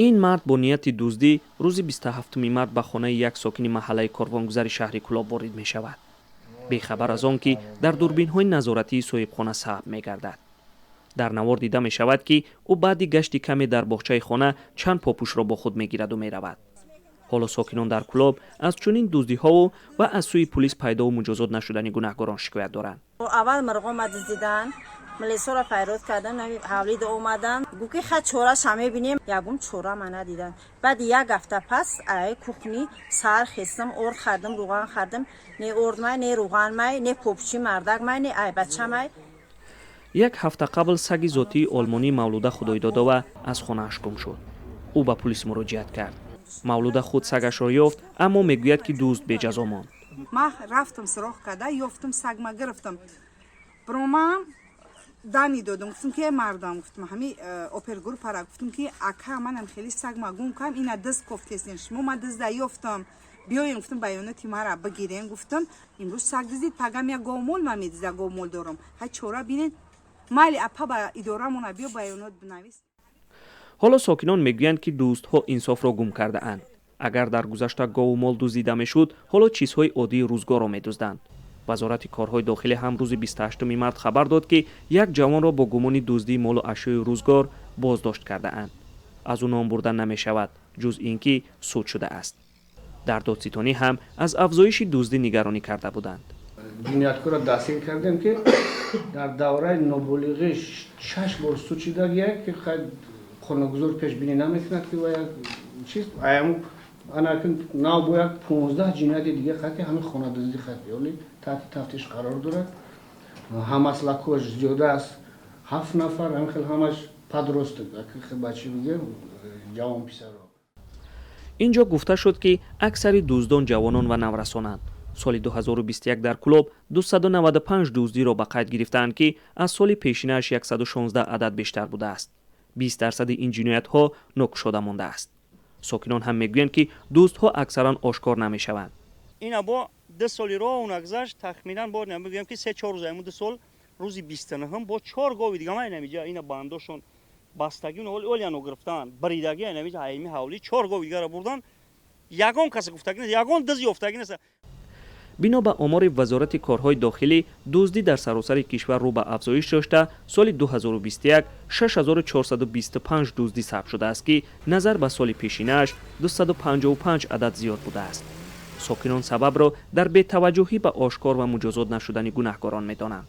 Ин мард бо нияти дуздӣ рӯзи 27 март ба хонаи як сокини маҳаллаи Корвонгузари шаҳри Кӯлоб ворид мешавад, бехабар аз он ки дар дурбинҳои назоратии соҳибхона сабт мегардад. Дар навор дида мешавад, ки ӯ баъди гашти каме дар боғчаи хона чанд попӯшро бо худ мегираду меравад. Ҳоло сокинон дар Кӯлоб аз чунин дуздиҳову ва аз сӯи пулис пайдову муҷозот нашудани гунаҳгорон шикоят доранд. Аввал мирғома дуздидан, милисоро фарёд кардам, ҳавлида омадам, гуфт ки ха, чораша мебинем. Ягон чора ма надидам. Баъди як ҳафта пас ай кухни саҳар хестам, орд хардам, рӯған хардам, не ордмай, не рӯғанмай, не попчи мардакмай, не ай бачамай. Як ҳафта қабл саги зотии олмонии Мавлуда Худойдодова аз хонааш гум шуд. Ӯ ба пулис муроҷиат кард. Мавлуда худ сагашро ёфт, аммо мегӯяд, ки дузд беҷазо монд. Ман рафтам, суроғ карда ёфтам, сагма гирифтам, биромам дани додам, гуфтам ки мардам, гуфтам ҳами опергруппара, гуфтам ки ака, манам хеле сагма гум кам, ина дизд кофтесен шумо, ман дизда ёфтам, биёем, гуфтам, баёноти мара бигирен. Гуфтам, имрӯз саг диздид, пагам як говмол ма медизда, говмол дорам, ҳай чора бинен, майли апа, ба идорамона биё, баёнот бинавис. Ҳоло сокинон мегӯянд, ки дуздҳо инсофро гум кардаанд. Агар дар гузашта гову мол дуздида мешуд, ҳоло чизҳои оддии рӯзгорро медузданд. Вазорати корҳои дохилӣ ҳам рӯзи 28 март хабар дод, ки як ҷавонро бо гумони дуздии молу ашёи рӯзгор боздошт кардаанд. Аз ӯ ном бурда намешавад, ҷуз ин ки суд шудааст. Дар додситонӣ ҳам аз афзоиши дуздӣ нигаронӣ карда буданд. Ҷинояткорро дастгир кардем, ки дар давраи ноболиғӣ шаш бор суд шудагия, ки қонунгузор пешбинӣ намекунад, ки як чиз анакин нав бо як 15 ҷинояти дига хати ҳамин хонадуздӣ хати оли таҳти тафтиш қарор дорад. Ҳамаслакош зиёда аз ҳафт нафар, ҳамин хел ҳамаш подросток, бачи бигем, ҷавон писаро. Ин ҷо гуфта шуд, ки аксари дуздон ҷавонон ва наврасонанд. Соли 2021 дар Кӯлоб 295 дуздиро ба қайд гирифтаанд, ки аз соли пешинааш 116 адад бештар будааст. 20 дарсади ин ҷиноятҳо нокушода мондааст. Сокинон ҳам мегӯянд, ки дуздҳо аксаран ошкор намешаванд. Ина бо 2 соли роҳ нагзашт, тахминан бо мегӯям, ки 3-4 рӯз айму 2 сол, рӯзи 29-ум бо чор гови дига ма инамиҷа ина бандошон бастагӣ олияно гирифтаанд, баридагӣ инамиҷа айми ҳавлӣ чор гови дигара бурдан. Ягон касе гуфтагӣ нест, ягон диз ёфтагӣ нест. Бино ба омори Вазорати корҳои дохилӣ, дуздӣ дар саросари кишвар рӯ ба афзоиш дошта, соли 2021 6425 дуздӣ сабт шудааст, ки назар ба соли пешинааш 255 адад зиёд будааст. Сокинон сабабро дар бетаваҷҷӯҳӣ ба ошкор ва муҷозот нашудани гунаҳкорон медонанд.